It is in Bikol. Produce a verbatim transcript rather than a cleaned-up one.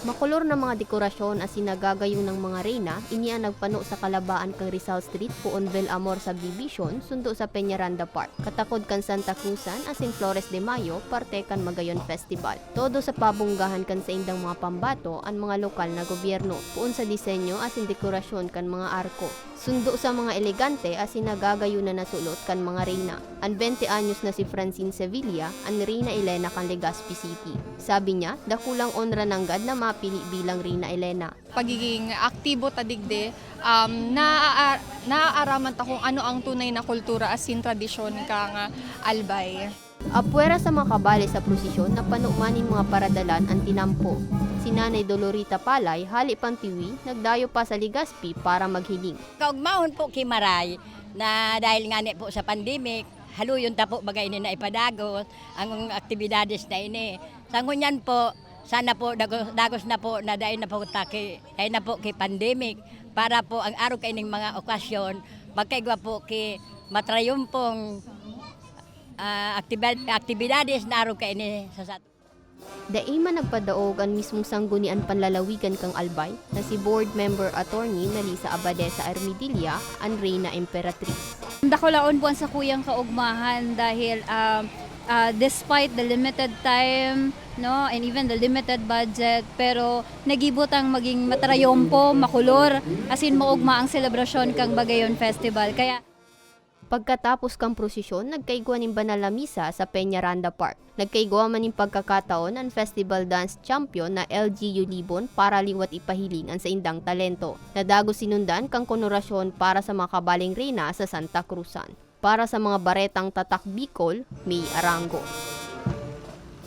Makolor na mga dekorasyon asin nagagayong mga reyna, ini an nagpano sa kalabaan kan Rizal Street, poon Bel Amor Subdivision, sundo sa Peñaranda Park, katakod kan Santa Cruzan asin Flores de Mayo, parte kan Magayon Festival. Todo sa pabonggahan kan saindang mga pambato an mga lokal na gobyerno, poon sa disenyo asin dekorasyon kan mga arko. Sundo sa mga elegante asin nagagayo na nasulot kan mga reyna. An bente anyos na si Francine Sevilla, an Reyna Elena kan Legazpi City. Sabi niya, dakulang onra nanggad na mapili bilang Reyna Elena. Pagiging aktibo ta digdi, um, naa-, naaaraman ta kung ano ang tunay na kultura asin tradisyon kan Albay. Apwera sa mga kabale sa prosesyon, napano man nin mga paradalan an tinampo. Si Nanay Dolorita Palay, hali pang Tiwi, nagdayo pa sa Legazpi para maghiling. Kaugmahon po ki Maray na dahil ngani po sa pandemic, haluyon ta po baga ini na ipadagos ang aktibidades na ini. Sa ngunyan po, sana po dagos, dagos na po na dai na po ta ki, dai na po ki pandemic para po ang arog kaining mga okasyon magkaigwa po ki matrayumpong, ah, aktibal-, aktibidades na arog kaini sa sat- Dai man nagpadaog an mismong sanggunian panlalawigan kan Albay, na si Board Member Attorney Melissa Abadesa Armidilla, an Reyna Emperatriz. Dakulaon po ang sakuyang kaugmahan dahil, ah, ah, despite the limited time, no, and even the limited budget, pero nagibo tang maging matrayompo, makolor, asin maugma ang selebrasyon kan Bagayon Festival. Kaya Pagkatapos kan prosesyon, nagkaigwa nin banal na misa sa Peñaranda Park. Nagkaigwa man nin pagkakataon an festival dance champion na L G Yulibon para liwat ipahiling an saindang talento. Nadagos sinundan kan konorasyon para sa mga kabaleng reyna sa Santa Cruzan. Para sa mga baretang Tatak Bicol, May Arango.